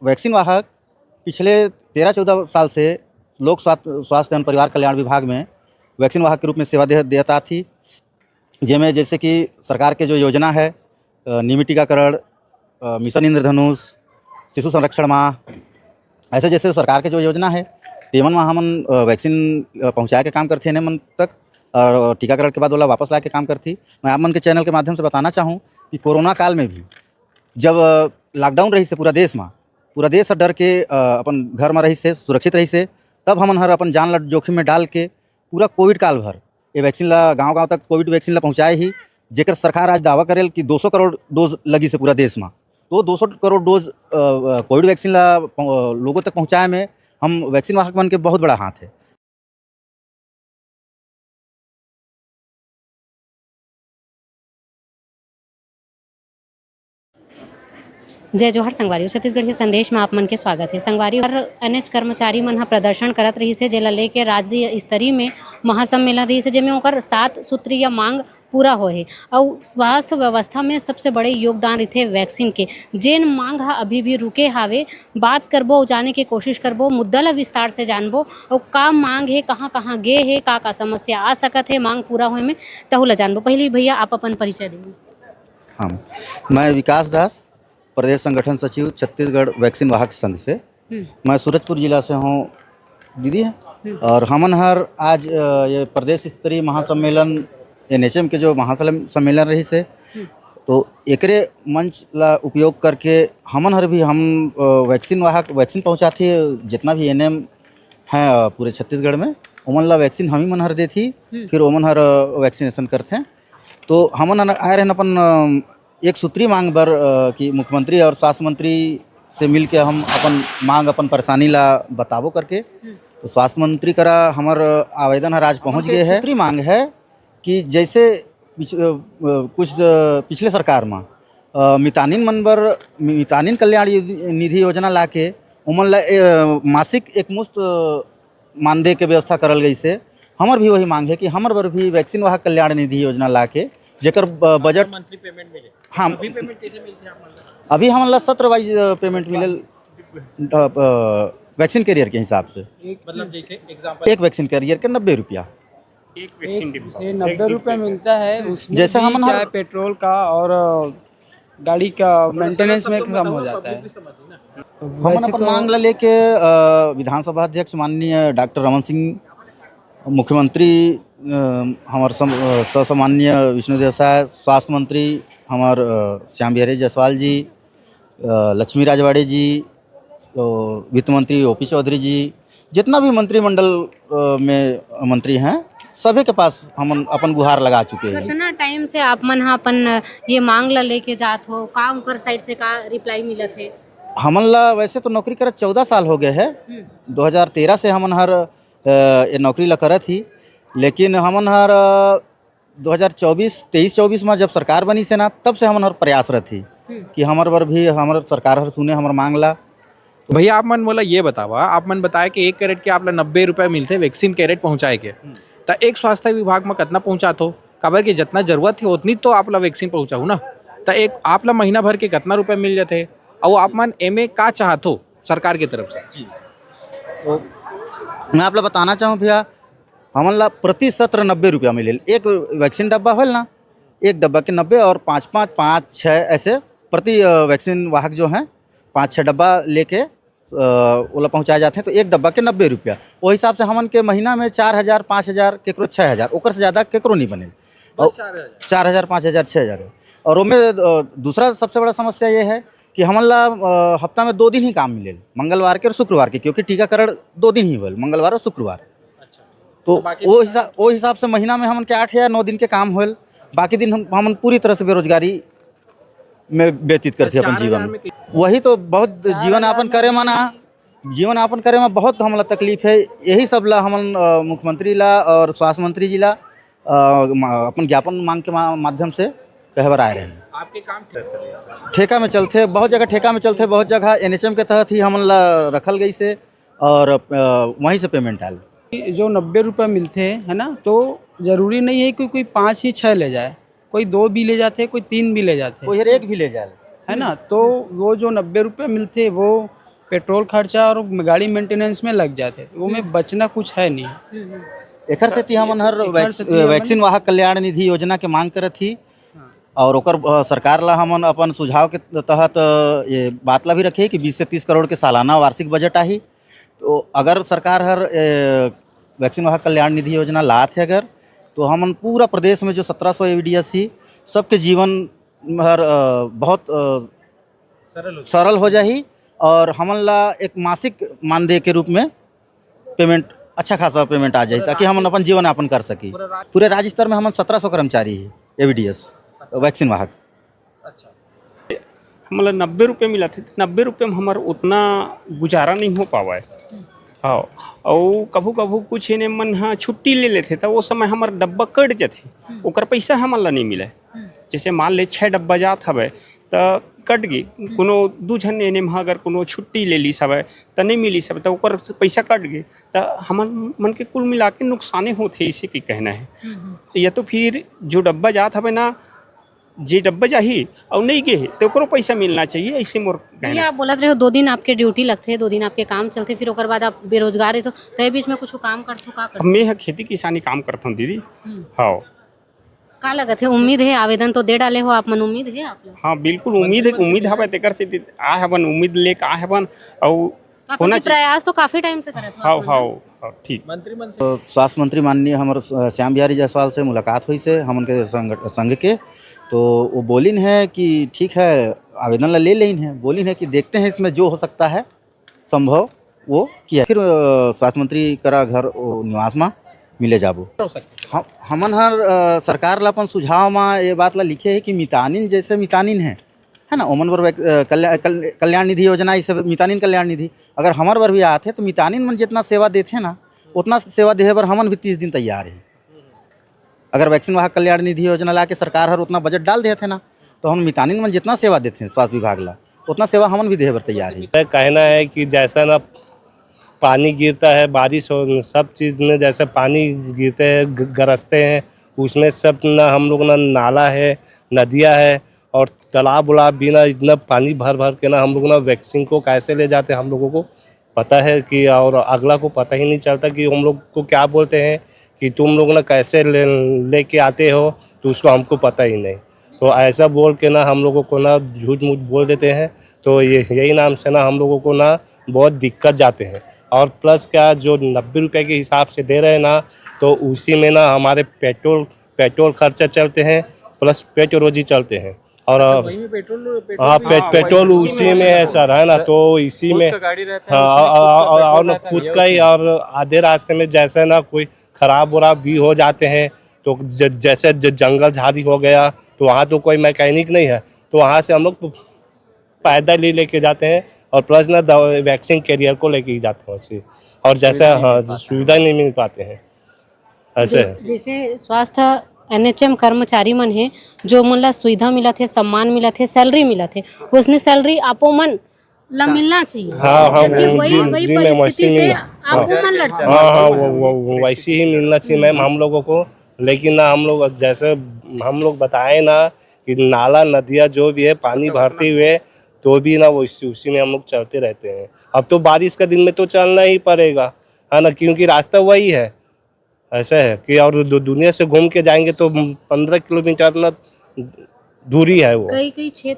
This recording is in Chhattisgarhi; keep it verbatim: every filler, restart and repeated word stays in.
वैक्सीन वाहक पिछले तेरह चौदह साल से लोक स्वास्थ्य स्वास्थ्य एवं परिवार कल्याण विभाग में वैक्सीन वाहक के रूप में सेवा दे देता थी, जेमे जैसे कि सरकार के जो योजना है, अ, नियमित टीकाकरण, अ, मिशन इंद्रधनुष, शिशु संरक्षण माह, ऐसे जैसे सरकार के जो योजना है, तेमन में हमन, अ, वैक्सीन, अ, पहुँचाए के काम करथे एने मन तक, और टीकाकरण के बाद ओला वापस लाए के काम करथी। मैं आप मन के चैनल के माध्यम से बताना चाहूँ कि कोरोना काल में भी जब, अ, लॉकडाउन रहिस हे पूरा देश में, पूरा देश ह डर के, अ, अपन घर में रहिस हे, सुरक्षित रहिस हे, तब हमन हर अपन जान ला जोखिम में डाल के पूरा कोविड काल भर ये वैक्सीन ला गांव-गांव तक कोविड वैक्सीन ला पहुंचाए ही, जेकर सरकार आज दावा करेल कि दो सौ करोड़ डोज लगिस हे पूरा देश में। तो दो सौ करोड़ डोज, अ, अ, कोविड वैक्सीन ला पह-, लोगों तक पहुंचाए में हम वैक्सीन वाहक मन के बहुत बड़ा हाथ है। जय जोहार संगवारी हो, छत्तीसगढ़िया संदेश में आप मन के स्वागत है। संगवारी, हर एनएच कर्मचारी मन ह प्रदर्शन करत रहिस हे, जेला लेके राज्य स्तरीय में महासम्मेलन रहिस हे, जेमे ओकर सात सूत्रीय मांग पूरा होए हे। अउ स्वास्थ्य व्यवस्था में सबसे बड़े योगदान रहिथे वैक्सीन के, जेन मांग ह अभी भी रुके हावे। बात करबो, जाने के कोशिश करबो, मुद्दा ल विस्तार से जानबो, अउ का मांग हे, कहाँ-कहाँ गे हे, का-का समस्या आ सकत हे मांग पूरा होए में, तहू ल जानबो। पहली भैया, आप अपन परिचय देंगे। हाँ, मैं विकास दास, प्रदेश संगठन सचिव, छत्तीसगढ़ वैक्सीन वाहक संघ से। हम्म। मैं सूरजपुर जिला से हूँ दीदी। हम्म। और हमन हर आज, अ, ये प्रदेश स्तरीय महासम्मेलन, एनएचएम के जो महासम्मेलन रहिस हे, हम्म। तो एकरे मंच ला उपयोग करके हमन हर भी हम, अ, वैक्सीन वाहक वैक्सीन पहुँचाथे, जितना भी एनएम हैं, अ, पूरे छत्तीसगढ़ में, ओमन ला वैक्सीन हम ही मन हर देथी, हम्म। फिर ओमन हर, अ, वैक्सीनेशन करथे। तो हमन आए रहन अपन, अ, एक सूत्री मांग बर, अ, कि मुख्यमंत्री और स्वास्थ्य मंत्री से मिलके हम अपन मांग, अपन परेशानी ला बताबो करके। हम्म। तो स्वास्थ्य मंत्री करा हमर आवेदन हर आज पहुंच गे हे। सूत्री मांग है कि जैसे पिछ-, अ, अ, कुछ, अ, पिछले सरकार म, अ, मितानिन मन बर मितानिन कल्याण यो-, निधि योजना लाके उमन ला, अ, मासिक एक मुश्त, अ, मानदेय के व्यवस्था करल गइस हे। हमर भी वही मांग है कि हमर बर भी वैक्सीन वाहक कल्याण निधि योजना लाके, जेकर ब-, बजट मंथली पेमेंट मिले। हाँ। अभी पेमेंट कैसे मिलथे आप मन ला? अभी हमन ला सत्र वाइज, अ, पेमेंट मिलेल, अ, अ, वैक्सीन कैरियर के हिसाब से। एक मतलब जैसे एग्जांपल एक वैक्सीन कैरियर के नब्बे रुपया। एक वैक्सीन एक, डिब्बा। ये नब्बे रुपये मिलता है, उसमें जैसे भी हमन हर चाहे पेट्रोल का और, अ, गाड़ी का मेंटेनेंस में कम हो जाता है। हमन वैसे अपन तो मांग ला लेके, अ, विधानसभा अध्यक्ष माननीय डॉक्टर रमन सिंह, मुख्यमंत्री, अ, हमर सम-, अ, स-, सम्माननीय विष्णुदेव साय, स्वास्थ्य मंत्री हमर, अ, श्याम बिहारी जायसवाल जी, अ, लक्ष्मी राजवाड़े जी, तो वित्त मंत्री ओपी चौधरी जी, जितना भी मंत्रिमंडल, अ, में मंत्री हैं, सभी के पास हमन अपन गुहार लगा चुके हैं। कितना टाइम से आप मन ह अपन ये मांग ला लेके जात हो? का उनकर साइड से का रिप्लाई मिलत हे? हमन ला वैसे तो नौकरी करत चौदह साल हो गए हैं। हम्म। दो हज़ार तेरह से हमन हर, अ, ये नौकरी ला करत ही, लेकिन हमन हर, अ, दो हज़ार चौबीस, तेईस चौबीस में जब सरकार बनिस हे ना, तब से हमन हर प्रयासरत ही हम्म। कि हमर बर भी हमर सरकार हर सुने हमर मांग ला। तो भैया, आप मन मोला ये बतावा, आप मन बताए कि एक कैरेट के आप ला नब्बे रुपए मिलथे वैक्सीन कैरेट पहुंचाए के, हम्म। त एक स्वास्थ्य विभाग में कितना पहुंचात हो? काबर कि जितना जरूरत है उतनी तो आप ला वैक्सीन पहुंचाहू ना, त एक आप ला महीना भर के कितना रुपए मिल जाथे? अउ आप मन एमे का चाहत हो सरकार की तरफ से? जी। तो मैं आप ला बताना चाहूँ भैया, हमन ला प्रति सत्र नब्बे रुपया मिलेल। एक वैक्सीन डब्बा होल ना, एक डब्बा के नब्बे और पाँच, पाँच, पाँच, छः ऐसे प्रति, अ, वैक्सीन वाहक जो हैं, पाँच छः डब्बा लेके, अ, ओला पहुँचाए जाथे, तो एक डब्बा के नब्बे रुपया। वो हिसाब से हमन के महीना में चार हज़ार, पाँच हज़ार, केकरो छः हज़ार, ओकर से ज़्यादा केकरो नहीं बने। बस और चार हज़ार? चार हज़ार, पाँच हज़ार, छः हज़ार। और ओमे, अ, दूसरा सबसे बड़ा समस्या ये है कि हमन ला, अ, हफ्ता में दो दिन ही काम मिलेल, मंगलवार के और शुक्रवार के, क्योंकि टीकाकरण दो दिन ही होल, मंगलवार और शुक्रवार। अच्छा। तो तो बाकी वो दिन हिसाब, वो हिसाब से महीना में हमन के आठ या नौ दिन के काम होल, बाकी दिन हम, हमन पूरी तरह से बेरोजगारी में व्यतीत करथे अपन जीवन। चार हज़ार में कि- वही तो बहुत चार हज़ार जीवन यापन में करे माना, जीवन यापन करे में बहुत हमला तकलीफ है। यही सब ला हमन, अ, मुख्यमंत्री ला और स्वास्थ्य मंत्री जी ला, अ, मा-, अपन ज्ञापन मांग के मा-, माध्यम से कहे बर आए रहे। आपके काम ठेका में चलथे, बहुत जगह ठेका में चलथे, बहुत जगह एनएचएम के तहत ही हमन ला रखल गइस हे और, अ, वहीं से पेमेंट आयल। जो नब्बे रुपये मिलथे, है ना, तो जरूरी नहीं है कि कोई पाँच ही छः ले जाए, कोई दो भी ले जाथे, कोई तीन भी ले जाथे। कोई हर एक भी ले जाए। है ना, तो वो जो नब्बे रुपये मिलथे, वो पेट्रोल खर्चा और गाड़ी मेंटेनेंस में लग जाथे, तो वो में बचना कुछ है नहीं। एखर सेती हमन हर एखर वैक्स-, सेती हमन वैक्सीन वाहक कल्याण निधि योजना के मांग करत ही। हाँ। और ओकर, अ, सरकार ला हमन अपन सुझाव के तहत, अ, ये बात ला भी रखे कि बीस से तीस करोड़ के सालाना वार्षिक बजट आही। तो अगर सरकार हर, ए, वैक्सीन वाहक कल्याण निधि योजना लात है अगर, तो हमन पूरा प्रदेश में जो सत्रह सौ एवीडीएस ही, सबके जीवन हर, अ, बहुत, अ, सरल हो जाही और हमन ला एक मासिक मानदेय के रूप में पेमेंट, अच्छा खासा पेमेंट आ जाही, ताकि हमन अपन जीवन यापन कर सकी। पूरे राज्य स्तर में हमन सत्रह सौ कर्मचारी ही एवीडीएस वैक्सीन वाहक। अच्छा। हमला नब्बे रुपये मिलत हे, तो नब्बे रुपये में हमर उतना गुजारा नहीं हो पावय। हाँ, अउ कभू कभू कुछ एने मन ह छुट्टी ले लेथे, त ओ समय हमर डब्बा कट जथे, ओकर पैसा हमन ला नहीं मिले। जैसे मान ले, छः डब्बा जात हवय, त कट गे। कोनो दू झन एने म अगर कोनो छुट्टी ले लिस हवय, त नहीं मिलिस हवय, त ओकर पैसा कट गे। त हमन मन के कुल मिला के नुकसाने होथे, इसी के कहना है। या तो फिर जो डब्बा जात हवय ना, जे डब्बा जाही अउ नहीं गे हे, त ओकरो पैसा मिलना चाहिए, ऐसे मोर कहना भैया, है। आप बोलत रहे हो, दो दिन आपके ड्यूटी लगथे, दो दिन आपके काम चलथे, फिर ओकर बाद आप बेरोजगार रहे, तो तय बीच में कुछ काम करथो, का अब करथो? मैं ह खेती किसानी काम करथन दीदी। हम्म। हाँ। का लगत हे, उम्मीद है? आवेदन तो दे डाले हो आप मन, उम्मीद है आप लोग? हाँ, बिल्कुल उम्मीद है, उम्मीद हवय, तेकर से आए हवन, उम्मीद लेके आए हवन। अउ काफी होना चाहिए। प्रयास तो काफी टाइम से करत हो आप हाँ, मन, हाँ, ना? हाँ, ठीक। मंत्री मन से तो स्वास्थ्य मंत्री माननीय हमर, अ, श्याम बिहारी जायसवाल से मुलाकात हुई से हमन के संग, संघ के, तो वो बोलिन है कि ठीक है, आवेदन ला ले लेन है, बोलिन है कि देखते हैं इसमें जो हो सकता है संभव वो किया। फिर, अ, स्वास्थ्य मंत्री करा घर, ओ, निवास मा मिले जाबो। हम, हमन हर, अ, सरकार ला अपन सुझाव मा ये बात ला लिखे है कि मितानिन जैसे मितानिन है, है ना, ओमन बर वैक-, अ, कल्या-, कल-, कल्याण निधि योजना, इसे मितानिन कल्याण निधि, अगर हमर बर भी आत है, तो मितानिन मन जितना सेवा देथे ना, उतना सेवा देहे बर हमन भी तीस दिन तैयार है। अगर वैक्सीन वाहक कल्याण निधि योजना ला के सरकार हर उतना बजट डाल देथे ना, तो हम मितानिन मन जितना सेवा देथे स्वास्थ्य विभाग ला, उतना सेवा हमन भी देहे बर तैयार है। मेरा कहना है कि जैसा ना पानी गिरता है, बारिश हो, सब चीज़ में जैसे पानी गिरते हैं, ग-, गरजते हैं, उसमें सब ना हम लोग ना नाला है, नदिया है और तालाब उलाब भी ना इतना पानी भर भर के ना हम लोग ना वैक्सीन को कैसे ले जाते हैं, हम लोगों को पता है कि, और अगला को पता ही नहीं चलता कि हम लोग को क्या बोलते हैं कि तुम लोग ना कैसे ले, लेके आते हो, तो उसको हमको पता ही नहीं। तो ऐसा बोल के ना हम लोगों को ना झूठ मूठ बोल देते हैं। तो ये, यही नाम से ना हम लोगों को ना बहुत दिक्कत जाते हैं। और प्लस क्या, जो नब्बे रुपये के हिसाब से दे रहे हैं ना, तो उसी में ना हमारे पेट्रोल, पेट्रोल खर्चा चलते हैं, प्लस पेट रोजी चलते हैं। और अच्छा, वही में पेट्रोल, पेट्रोल हाँ, भी पे-, हाँ, पेट्रोल वही उसी उसी में में है है। सर, है ना? सर, तो इसी खुद में का गाड़ी रहता है, हाँ, उसमें और, खुद का और, और, पेट्रोल और रहता है। खुद का ही। और आधे रास्ते में जैसे ना कोई खराब वराब भी हो जाते हैं, तो ज-, जैसे ज-, जंगल झाड़ी हो गया, तो वहाँ तो कोई मैकेनिक नहीं है, तो वहाँ से हम लोग पैदल ही लेके जाते हैं। और प्लस ना दवा, वैक्सीन कैरियर को लेके ही जाते हैं वैसे। और और जैसे, सुविधा नहीं हाँ, मिल पाता है। सुविधा नहीं मिल पाते हैं ऐसे। जै-, जैसे स्वास्थ्य एनएचएम कर्मचारी मन है, जो मन ला सुविधा मिलत है, सम्मान मिलत है, सैलरी मिलत है, उसने सैलरी आपो मन ला मिलना चाहिए। हाँ, हाँ, क्योंकि वो वही, जी, वही जी, मैं परिस्थिति वैसे से नहीं, आपो हाँ। मन लड़ते हैं। हाँ, हाँ, वो, वो, वो वैसे ही मिलना चाहिए, मैम, हम लोगों को। लेकिन ना, हम लोग जैसे हम लोग बताए ना कि नाला, नदिया जो भी है, पानी भरते हुए, तो भी ना वो इसी, उसी में हम लोग चलते रहते हैं। अब तो बारिश का दिन में तो चलना ही पड़ेगा, है ना, क्योंकि रास्ता वही है। ऐसा है कि और दु-, दुनिया से घूम के जाएंगे तो पन्द्रह किलोमीटर ना दूरी है वो। कई, कई क्षेत्र